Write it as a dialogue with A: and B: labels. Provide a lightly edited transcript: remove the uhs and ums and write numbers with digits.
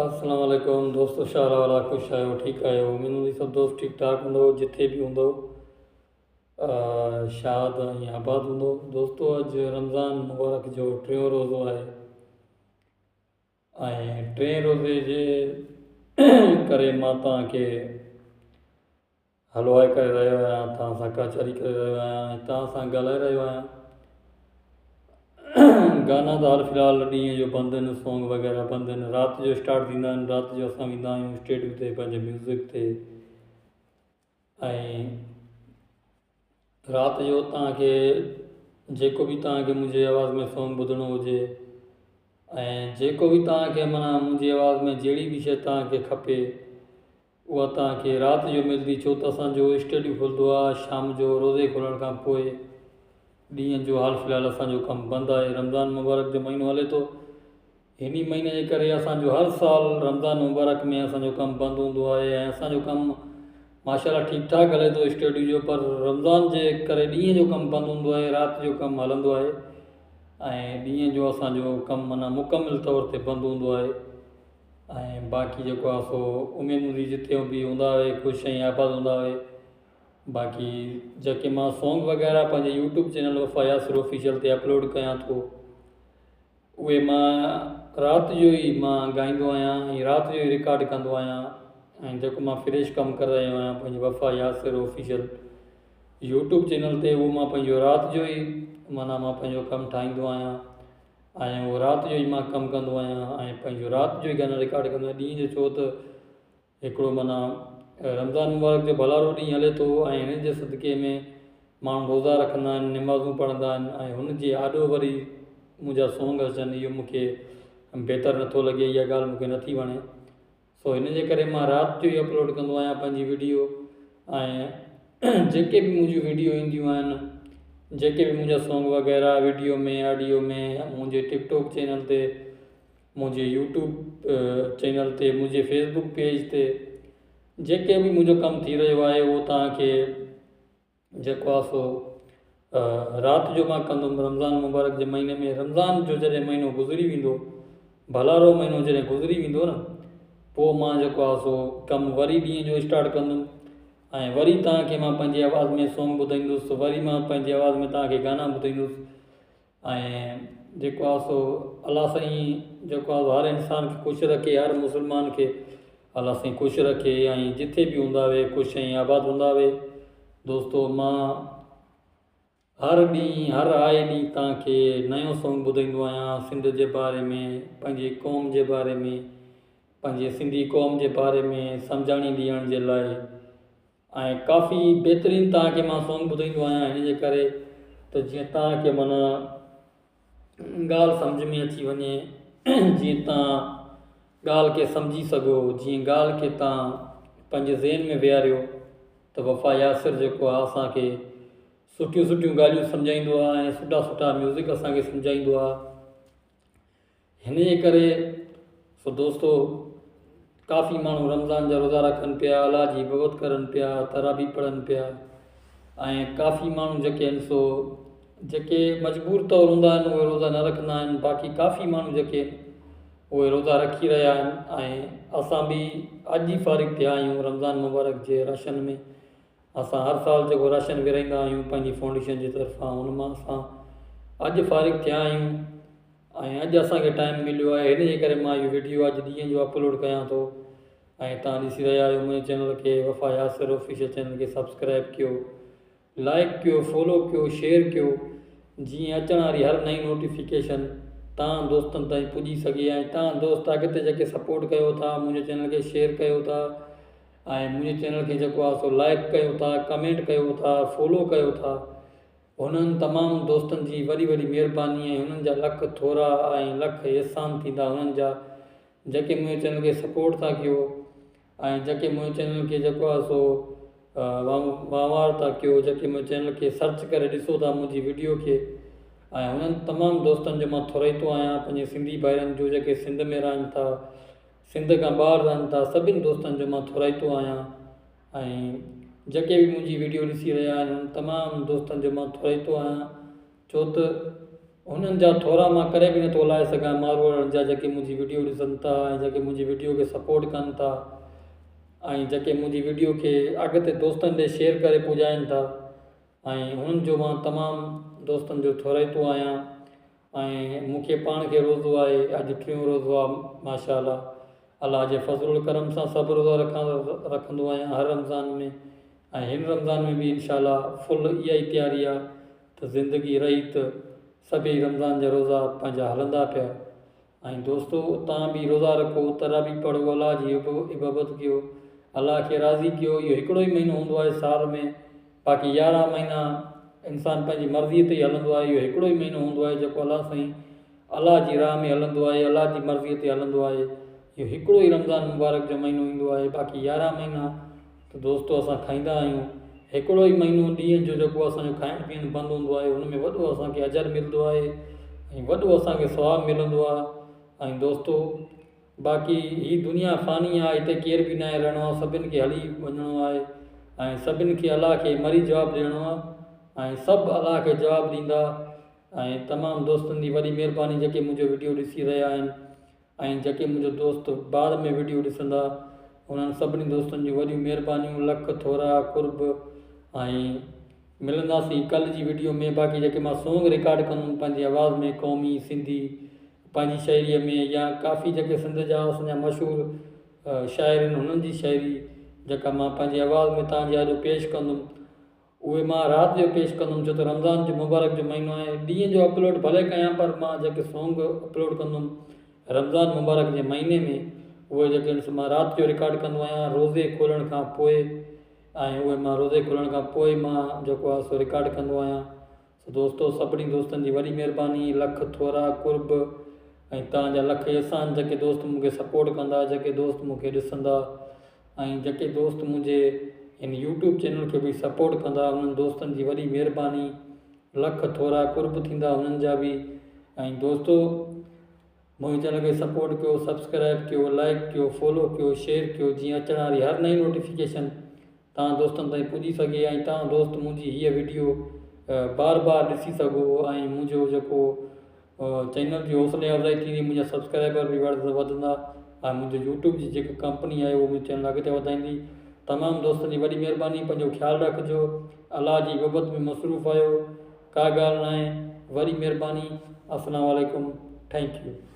A: السلام عليڪم دوستو شاھ والا خوش آهيو ٺيڪ آهيو اميد هوندي سڀ دوست ٺيڪ ٺاڪ هوندو جٿي به هوندو شاد ۽ آباد هوندو دوستو اڄ رمضان مبارڪ جو ٽيون روزو آهي ۽ ٽئين روزي جي ڪري مان توهان کي هلو هاء ڪري رهيو آهيان، توهان سان ڪچهري ڪري رهيو آهيان ۽ توهان سان ڳالهائي رهيو آهيان. گانا ته حال في الحال ڏينهن جو بند آهن، سونگ وغيره بند آهن، رات جو اسٽارٽ ٿيندا آهن، رات جو اسان ويندا آهيون اسٽيڊيو تي پنهنجي ميوزڪ تي ۽ رات جو توهان کي جيڪو به توهان کي منهنجي آواز ۾ سونگ ٻڌڻو هجي ۽ جيڪو به توهان کي معنيٰ منهنجي آواز ۾ جهڙي به شيء توهان کي کپي اها توهان کي رات جو ملندي ڇو ته اسان جو اسٽيڊيو کلندو آهي شام جو روزي کولڻ کان پوء ڏينهن جو حال في الحال اسان جو ڪم بند آهي رمضان مبارڪ جو مهينو هلي ٿو هن ئي مهيني جي ڪري اسان جو هر سال رمضان مبارڪ ۾ اسان جو ڪم بند هوندو آهي ۽ اسان جو ڪم ماشاء الله ٺيڪ ٺاڪ هلي ٿو اسٽيڊيو جو پر رمضان جي ڪري ڏينهن جو ڪم بند هوندو آهي رات جو ڪم هلندو آهي ۽ ڏينهن جو اسان جو ڪم معنيٰ مڪمل طور تي بند هوندو آهي ۽ باقي جيڪو آهي سو اميد هوندي جتي به هوندا اهي خوش ۽ آباد هوندا اهي باقي جيڪي مان سونگ وغيره پنهنجي YouTube channel Wafa Yasir official تي اپلوڊ ڪيان ٿو اهي مان رات جو ئي مان ڳائيندو آهيان ۽ رات جو ئي رڪارڊ ڪندو آهيان ۽ جيڪو مان فريش ڪم ڪري رهيو آهيان پنهنجي Wafa Yasir official YouTube channel تي اهو مان پنهنجو رات جو ئي معنيٰ مان پنهنجو ڪم ٺاهيندو آهيان ۽ اهو رات جو ئي مان ڪم ڪندو آهيان ۽ پنهنجو رات جو ئي گانا رڪارڊ ڪندو آهيان ڏينهن جو ڇو ته هڪڙو معنيٰ رمضان مبارڪ جو ڀلارو ڏينهن هلي ٿو ۽ هن جي صدقي ۾ ماڻهو روزا رکندا آهن نمازون پڙهندا آهن ۽ هن جي آڏو وري منهنجا سونگ اچن اهو مونکي بهتر نٿو لڳي اها ڳالهه مونکي نٿي وڻي سو هن جي ڪري مان رات جو ئي اپلوڊ ڪندو آهيان پنهنجي وڊيو ۽ جيڪي به منهنجون وڊيو اينديون آهن جيڪي به منهنجا سونگ وغيره وڊيو ۾ آڊيو ۾ منهنجي ٽڪ ٽاڪ چينل تي منهنجي يوٽيوب چينل تي منهنجي فيسبڪ پيج تي جيڪي به منهنجو ڪم ٿي رهيو آهي اهو توهان کي جيڪو آهي سو رات جو مان ڪندم رمضان مبارڪ جي مهيني ۾ رمضان جو جڏهن مهينو گذري ويندو ڀلارو مهينو جڏهن گذري ويندو نه پوء مان جيڪو آهي سو ڪم وري ڏينهن جو اسٽارٽ ڪندم ۽ وري توهان کي مان پنهنجي آواز ۾ سونگ ٻڌائيندس وري مان پنهنجي آواز ۾ توهان کي گانا ٻڌائيندس ۽ جيڪو آهي سو الله سائين جيڪو آهي هر انسان کي خوش رکي هر مسلمان کي الله سائين خوش رکي ۽ جٿي به هوندا اهي خوش ۽ آباد هوندا اهي دوستو مان هر ڏينهن هر آئي ڏينهن توهان کي نيو سونگ ٻڌائيندو آهيان سنڌ جي باري ۾ پنهنجي قوم جي باري ۾ پنهنجي سنڌي قوم جي باري ۾ سمجهاڻي ڏيڻ جي لاء ۽ ڪافي بهترين توهان کي مان سونگ ٻڌائيندو آهيان هن جي ڪري ته جيئن توهان کي معنيٰ ڳالهه سمجهه ۾ اچي وڃي جيئن توهان ڳالهه کي سمجهي سگهو جيئن ڳالهه کي توهان پنهنجي ذهن ۾ ويهاريو ته وفا ياسر جيڪو آهي اسانکي سٺيون سٺيون ڳالهيون سمجهائيندو آهي ۽ سٺا سٺا ميوزڪ اسانکي سمجهائيندو آهي هن جي ڪري سو دوستو ڪافي ماڻهو رمضان جا روزا رکن پيا الله جي عبادت ڪرن پيا تراويح پڙهن پيا ۽ ڪافي ماڻهو جيڪي آهن سو جيڪي مجبور طور هوندا آهن اهي روزا نه رکندا آهن باقي ڪافي ماڻهو جيڪي اهي روزا رکي رهيا آهن ۽ اسان به اڄ ئي فارغ ٿيا آهيون رمضان مبارڪ جي راشن ۾ اسان هر سال جيڪو راشن ورهائيندا آهيون پنهنجي فائونڊيشن جي طرفان ان مان اسان اڄ فارغ ٿيا آهيون ۽ اڄ اسان کي ٽائيم مليو آهي هن جي ڪري مان اهو ويڊيو اڄ ڏينهن جو اپلوڊ ڪيان ٿو ۽ توهان ڏسي رهيا آهيو منهنجي چينل کي وفا ياسر آفيشل چينل کي سبسڪرائب ڪيو لائڪ ڪيو فالو ڪيو شيئر ڪيو جيئن اچڻ واري هر نئين نوٽيفڪيشن توهان دوستن تائين پڄي سگهي ۽ توهان دوست اڳتي جيڪي سپورٽ ڪيو ٿا منهنجي چينل کي شيئر ڪيو ٿا ۽ منهنجي چينل کي جيڪو آهي سو لائڪ ڪيو ٿا ڪمينٽ ڪيو ٿا فالو ڪيو ٿا انهن تمام دوستن جي وڏي وڏي مهرباني ۽ انهن جا لک ٿورا ۽ لک احسان ٿيندا انهن جا جيڪي منهنجي چينل کي سپورٽ ٿا ڪيو ۽ جيڪي منهنجي چينل کي جيڪو آهي سو واهوار ٿا ڪيو جيڪي منهنجي چينل کي سرچ ڪري ڏسو ٿا منهنجي وڊيو کي ۽ انهن تمام دوستن جو مان ٿورائتو آهيان پنهنجي سنڌي ڀائرن جو جيڪي سنڌ ۾ رهن ٿا سنڌ کان ٻاهر رهن ٿا سڀني دوستن جو مان ٿورائتو آهيان ۽ جيڪي به منهنجي ويڊيو ڏسي رهيا آهن انهن تمام دوستن جو مان ٿورائتو آهيان ڇو ته. انهن جا ٿورا مان ڪڏهن به نٿو لاهي سگهان ماروئڙن جا جيڪي منهنجي وڊيو ڏسن ٿا ۽ جيڪي منهنجي وڊيو کي سپورٽ ڪن ٿا ۽ جيڪي منهنجي وڊيو کي اڳتي دوستن ڏي شيئر ڪري پڄائين ٿا ۽ انهن جو مان تمام دوستن جو ٿورائتو آهيان ۽ مون کي پاڻ کي روزو آهي اڄ ٽيون روزو آهي ماشاء الله الله جي فضل و ڪرم سان سڀ روزا رکان رکندو آهيان هر رمضان ۾ ۽ هن رمضان ۾ به انشاء الله فل اها ئي تياري آهي ته زندگي رهي ته سڀئي رمضان جا روزا پنهنجا هلندا پيا ۽ دوستو توهان به روزا رکو تراويح پڙهو الله جي عبادت ڪيو الله کي راضي ڪيو اهو هڪڙو ئي مهينو هوندو آهي سال ۾ باقي يارهن مهينا انسان پنهنجي مرضي تي ئي هلندو آهي اهو هڪڙو ئي مهينو هوندو آهي جيڪو الله سائين الله جي راهه ۾ هلندو آهي الله جي مرضي تي هلندو آهي اهو هڪڙو ئي رمضان مبارڪ جو مهينو ايندو آهي باقي يارهن مهينا ته دوستو اسان کائيندا آهيون هڪڙو ئي مهينو ڏينهن جو جيڪو اسان جو کائڻ پيئڻ بند هوندو آهي ان ۾ وڏو اسان کي اجر ملندو آهي ۽ وڏو اسان کي ثواب ملندو آهي ۽ دوستو باقي هي دنيا فاني آهي هتي ڪير به ناهي رهڻو آهي سڀن کي هلي وڃڻو آهي ۽ سڀن کي الله کي مري جواب ڏيڻو آهي ۽ سڀ الله کي جواب ڏيندا ۽ تمام دوستن جي وڏي مهرباني جيڪي منهنجو وڊيو ڏسي رهيا آهن ۽ جيڪي منهنجو دوست بعد ۾ وڊيو ڏسندا انهن سڀني دوستن جون وڏيون مهربانيون لک ٿورا قرب ۽ ملنداسين ڪل جي وڊيو ۾ باقي جيڪي مان سونگ رڪارڊ ڪندم پنهنجي آواز ۾ قومي سنڌي پنهنجي شاعريء ۾ يا ڪافي جيڪي سنڌ جا اسان جا مشهور شاعر آهن انهن جي شاعري جيڪا مان پنهنجي آواز ۾ توهان جي آڏو پيش ڪندم اهي مان رات جو پيش ڪندم ڇو ته رمضان جو مبارڪ جو مهينو آهي ڏينهن جو اپلوڊ ڀلي ڪيان پر مان جيڪي سونگ اپلوڊ ڪندم رمضان مبارڪ جي مهيني ۾ اهي جيڪي آهن سو مان رات جو رڪارڊ ڪندو آهيان روزي کولڻ کان پوء ۽ اهي مان روزي کولڻ کان پوء مان جيڪو آهي سو رڪارڊ ڪندو آهيان سو دوستو سڀني دوستن جي وڏي مهرباني لک ٿورا قرب ۽ توهان جا لک احسان جيڪي دوست مون کي سپورٽ ڪندا جيڪي دوست مون کي ڏسندا ۽ جيڪي دوست منهنجي هن يوٽيوب چينل کي به سپورٽ ڪندا انهن دوستن جي وڏي مهرباني لک ٿورا قرب ٿيندا انهن جا به ۽ دوستو منهنجي چينل کي سپورٽ ڪيو سبسڪرائب ڪيو لائڪ ڪيو فالو ڪيو شيئر ڪيو جيئن اچڻ واري هر نئين نوٽيفڪيشن توهان دوستن تائين پڄي سگهي ۽ توهان دوست منهنجي هيء وڊيو بار بار ڏسي سگهو ۽ منهنجو جيڪو چينل جي حوصلي افزائي ٿيندي منهنجا سبسڪرائبر به وڌندا ۽ منهنجو يوٽيوب جي جيڪا ڪمپني آهي اهو منهنجو چينل اڳتي وڌائيندي تمام دوستن جي وڏي مهرباني پنهنجو خيال رکجو الله جي محبت ۾ مصروف آهيو ڪا ڳالهه ناهي وڏي مهرباني السلام عليڪم thank you.